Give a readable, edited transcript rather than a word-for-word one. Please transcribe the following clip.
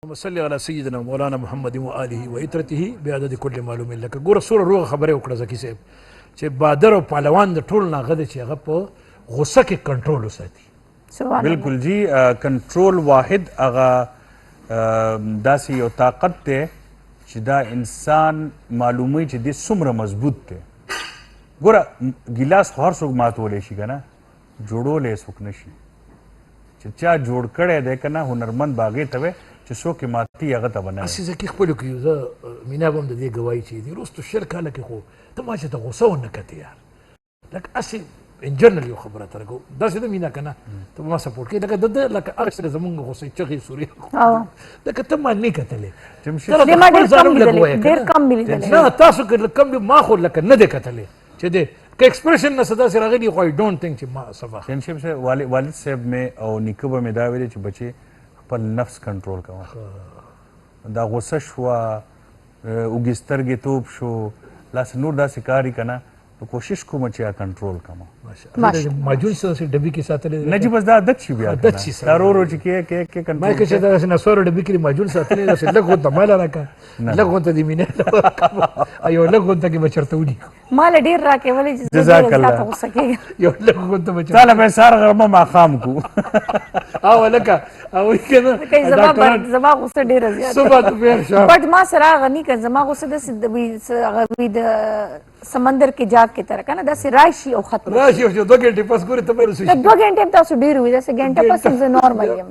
اللهم صل على سيدنا مولانا محمد وآله وعترته بعدد كل معلوم لك. ګوره، سوره روغه خبره وکړه زکی صاحب چې بادر او پهلوان د ټول نه غد چې هغه په غصه کې کنټرول وساتي. سبحان. بالکل جی، کنټرول واحد هغه داسې یو طاقت دی چې دا انسان معلوموي چې دی څومره مضبوط دی. ګوره، ګیلاس خو هر څوک ماتولی شي که نه، جوړولی څوک نه شي. چې چا جوړ کړی دی که نه، هنرمند به هغې ته وایي چې څوک یې ماتي هغه ته به نه وایي. هسې ځکه خپلو کې زه مینا به هم د دې ګواهي چې دي وروستو 20 کاله کې خو ته ما چې ته غوسه ونه کتې یار، لکه هسې ان جنرال یو خبره تر کوم داسې د مینا که نه، ته به ما سپورټ کوې. لکه د ده لکه هغه څنګه زمونږ غوسې چغې سورې، لکه ته ما نه کتلې. دې ما ډېر کم لیدلې، ډېر کم مې لیدلې. نه، تاسو که کم دی، ما خو لکه نه دی کتلې چې دی که expression نه څه داسې راغلي، خو I don't think چې ما صفا. شنشب صاحب، والد صاحب مې او نیکه به مې دا ویلي چې بچې، خپل نفس کنټرول کوه. دا غوسه شوه، اوږې سترګې توپ شو، لاس نور داسې کاری که نه، نو کوشش کوم چې یا کنټرول کړم. ماجون څه ډبي کې ساتلې؟ نه جی، بس دا عادت شي بیا. عادت شي. دا رو رو چې کې کې کې کنټرول ما کې چې دا نسوارو ډبي کې ماجون ساتلې، دا لږ غونته مال راکا، لږ غونته دې مینه ایو، لږ غونته کې بچرته ودی. مال ډیر راکې، ولې چې جزاک الله. غوسه کېږم. یو لږ غونته بچرته تعالی به سار غرمه ما خام کو. او لکه او کنه. زما غوسه ډیره زیاته صبح ته پیر شام. بټ ما سره غنی که زما غوسه د د سمندر کې جاگ کې تر کنه داسې راشي او ختم راشي، او 2 غنټې پس ګوري ته به رسي. 2 غنټې تاسو ډیر وي، داسې غنټه پس زه نورمال یم.